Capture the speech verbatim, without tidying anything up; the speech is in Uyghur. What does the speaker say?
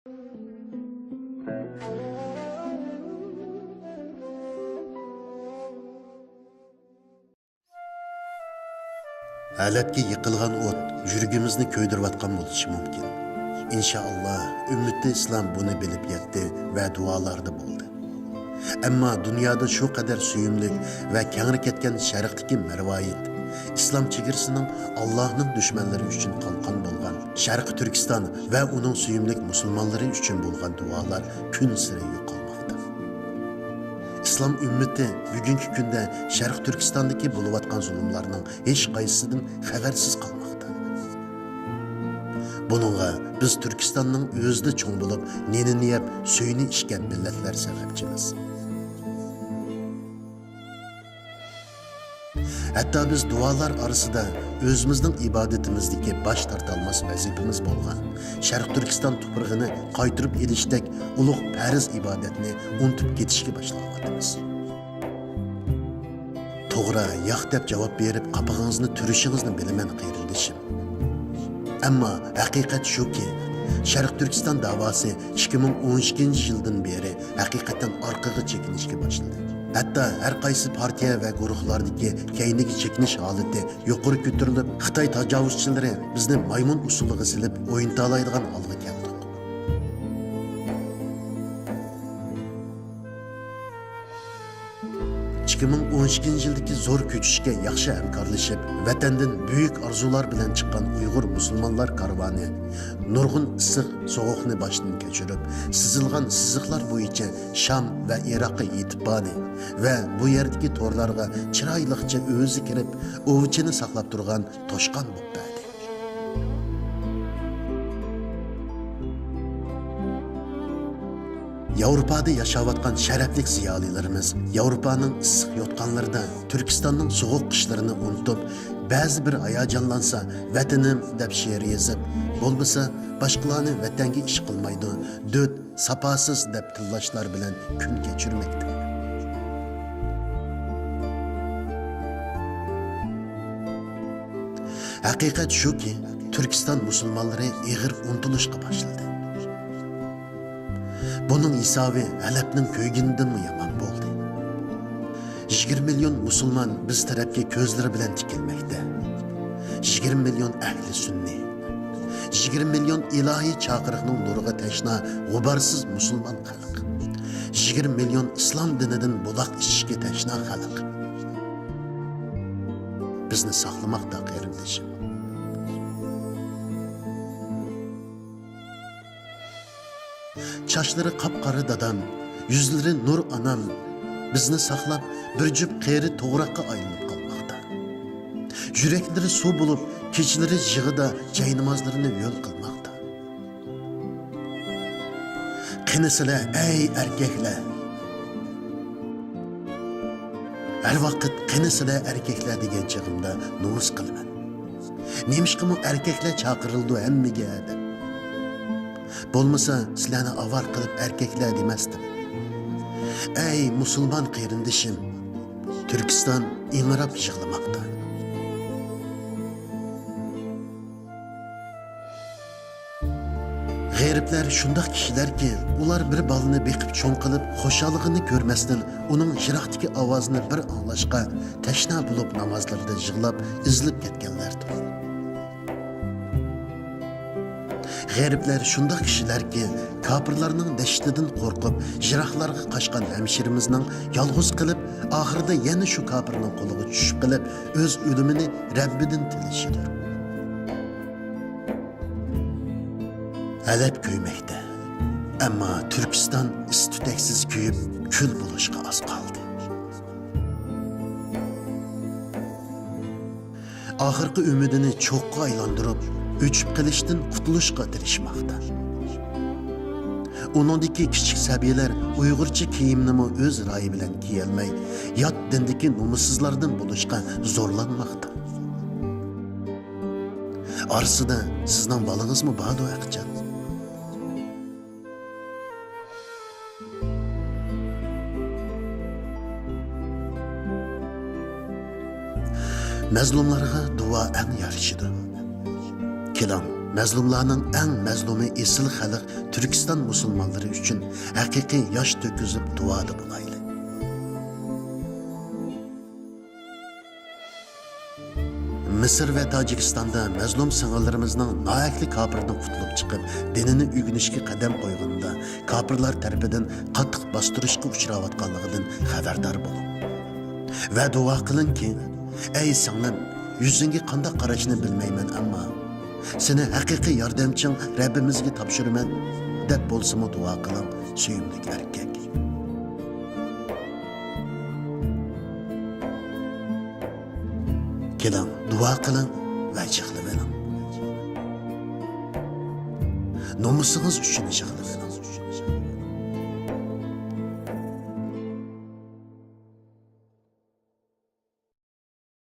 ھەلەپكە يېقىلغان ئوت يۈرىكىمىزنى كۆيدۈرۈۋاتقان بولۇشى مۇمكىن. ئىنشائاللا، ئۈممىتى ئىسلام بۇنى بىلىپ يەتتى ۋە دۇئالاردا بولدى. ئەمما دۇنيادا شۇ قەدەر سۆيۈملۈك ۋە كەڭرى كەتكەن شەرقتىكى مەرۋايىت، ئىسلام چېگرىسىنىڭ ئاللاھنىڭ دۈشمەنلىرى ئۈچۈن قالقان بولغان شەرقىي تۈركىستان ۋە ئۇنىڭ سۆيۈملۈك مۇسۇلمانلىرى ئۈچۈن بولغان دۇئالار كۈنسېرى يوقالماقتا. ئىسلام ئۈممىتى بۈگۈنكى كۈندە شەرقىي تۈركىستاندىكى بولۇۋاتقان زۇلۇملارنىڭ ھېچقايسىسىدىن خەۋەرسىز قالماقتا. بۇنىڭغا بىز تۈركىستاننىڭ ئۆزىدە چوڭ بولۇپ، نېنىنى يەپ، سۈيىنى ئىچكەن مىللەتلەر سەۋەبچىمىز. ھەتتا بىز دۇئالار ئارىسىدا ئۆزىمىزنىڭ ئىبادىتىمىزدىكى باش تارتالماس ۋەزىپىمىز بولغان شەرقىي تۈركىستان تۇپرىقىنى قايتۇرۇپ ئېلىشتەك ئۇلۇغ پەرز ئىبادەتنى ئۇنتۇپ كېتىشكە باشلاۋاتىمىز. توغرا، ياق دەپ جاۋاب بېرىپ، قاپىقىڭىزنى تۈرۈشىڭىزنى بىلىمەن، قېرىندىشىم. ئەمما ھەقىقەت شۇكى، شەرقىي تۈركىستان داۋاسى ئىككى مىڭ ئون ئىككىنچى يىلدىن بېرى ھەقىقەتەن ئارقىغا چېكىنىشكە باشلىدى. ھەتتا ھەر قايسى پارتىيە ۋە گۇرۇھلاردىكى كەينىگە چېكىنىش ھالىتى يۇقىرى كۆتۈرۈلۈپ، خىتاي تاجاۋۇزچىلىرى بىزنى مايمۇن ئۇسسۇلىغا سېلىپ ئوينىتالايدىغان ھالغا كەلدۇق. ئىككى مىڭ ئون ئىككىنچى يىلدىكى زور كۆچۈشكە ياخشى ھەمكارلىشىپ، ۋەتەندىن بۈيۈك ئارزۇلار بىلەن چىققان ئۇيغۇر مۇسۇلمانلار كارۋانى نۇرغۇن ئىسسىق سوغۇقنى باشتىن كەچۈرۈپ، سىزىلغان سىزىقلار بويىچە شام ۋە ئىراققا يېتىپ باردى ۋە بۇ يەردىكى تورلارغا چىرايلىقچە ئۆزى كىرىپ، ئوۋچىنى ساقلاپ تۇرغان توشقان بولۇپ بەردى. ياۋروپادا ياشاۋاتقان شەرەپلىك زىيالىيلىرىمىز ياۋروپانىڭ ئىسسىق يوتقانلىرىدا تۈركىستاننىڭ سوغۇق قىشلىرىنى ئۇنتۇپ، بەزى بىر ھاياجانلانسا، «ۋەتىنىم» دەپ شېئىر يېزىپ، بولمىسا، باشقىلارنى ۋەتەنگە ئىش قىلمايدۇ، دۆت، ساپاسىز دەپ تىللاشلار بىلەن كۈن كەچۈرمەكتە. ھەقىقەت شۇكى، تۈركىستان مۇسۇلمانلىرى ئېغىر ئۇنتۇلۇشقا باشلىدى. بۇنىڭ ھېسابى ھەلەپنىڭ كۆيگىنىدىنمۇ يامان بولدى. يىگىرمە مىليون مۇسۇلمان بىز تەرەپكە كۆزلىرى بىلەن تىكىلمەكتە. يىگىرمە مىليون ئەھلى سۈننى. يىگىرمە مىليون ئىلاھىي چاقىرىقنىڭ نۇرىغا تەشنا غۇبارسىز مۇسۇلمان خەلق. يىگىرمە مىليون ئىسلام دىنىدىن بۇلاق ئىچىشكە تەشنا خەلق. بىزنى ساقلىماقتا، قېرىندىشىم. چاچلىرى قاپقارا دادام، يۈزلىرى نۇر ئانام، بىزنى ساقلاپ، بىر جۈپ قېرى توغراققا ئايلىنىپ قالماقتا. يۈرەكلىرى سۇ بولۇپ، كېچىلىرى يىغىدا جاينامازلىرىنى ھۆل قىلماقتا. قېنى سىلەر، ئەي ئەركەكلەر! ھەر ۋاقىت «قېنى سىلەر، ئەركەكلەر» دېگەن چېغىمدا نومۇس قىلىمەن. نېمىشقىمۇ ئەركەكلەر چاقىرىلىدۇ ھەممىگە دەپ. بولمىسا سىلەرنى ئاۋارە قىلىپ ئەركەكلەر دېمەستىم. ئەي مۇسۇلمان قېرىندىشىم، تۈركىستان ئىڭراپ يىغلىماقتا. غېرىبلەر شۇنداق كىشىلەركى، ئۇلار بىر بالىنى بېقىپ چوڭ قىلىپ، خۇشاللىقىنى كۆرمەستىن، ئۇنىڭ يىراقتىكى ئاۋازىنى بىر ئاڭلاشقا تەشنا بولۇپ، نامازلىرىدا يىغلاپ، ئېزىلىپ كەتكەنلەردۇر. غېرىبلەر شۇنداق كىشىلەركى، كاپىرلارنىڭ دەھشىتىدىن قورقۇپ، يىراقلارغا قاچقان ھەمشىرىمىزنىڭ يالغۇز قېلىپ، ئاخىرىدا يەنە شۇ كاپىرنىڭ قولىغا چۈشۈپ قېلىپ، ئۆز ئۆلۈمىنى رەببىدىن تىلىشىدۇر. ھەلەپ كۆيمەكتە. ئەمما تۈركىستان ئىس-تۈتەكسىز كۆيۈپ، كۈل بولۇشقا ئاز قالدى. ئاخىرقى ئۈمىدىنى چوغقا ئايلاندۇرۇپ، ئۆچۈپ قېلىشتىن قۇتۇلۇشقا تىرىشماقتا. ئۇنىڭدىكى كىچىك سەبىيلەر ئۇيغۇرچە كىيىمنىمۇ ئۆز رايى بىلەن كىيەلمەي، يات دىندىكى نومۇسسىزلاردىن بولۇشقا زورلانماقتا. ئارىسىدا سىزنىڭ بالىڭىزمۇ باردۇ ھەقىچان. مەزلۇملارغا دۇئا ئەڭ يارىشىدۇ. كېلىڭ، مەزلۇملارنىڭ ئەڭ مەزلۇمى ئېسىل خەلق تۈركىستان مۇسۇلمانلىرى ئۈچۈن ھەقىقىي ياش تۆككۈزۈپ دۇئادا بولايلى. مىسىر ۋە تاجىكىستاندا مەزلۇم سىڭىللىرىمىزنىڭ ناھەقلىك كاپىردىن قۇتۇلۇپ چىقىپ، دىنىنى ئۆگىنىشكە قەدەم قويغىنىدا، كاپىرلار تەرىپىدىن قاتتىق باستۇرۇشقا ئۇچراۋاتقانلىقىدىن خەۋەردار بولۇڭ. ۋە دۇئا قىلىڭكى، ئەي سىڭلىم، يۈزۈڭگە قانداق قاراشنى بىلمەيمەن، ئەمما سېنى ھەقىقىي ياردەمچىڭ رەببىمىزگە تاپشۇرىمەن، دەپ بولسىمۇ دۇئا قىلىڭ، سۆيۈملۈك ئەركەك. كېلىڭ، دۇئا قىلىڭ ۋە يىغلىۋېلىڭ. نومۇسىڭىز ئۈچۈن يىغلىۋېلىڭ.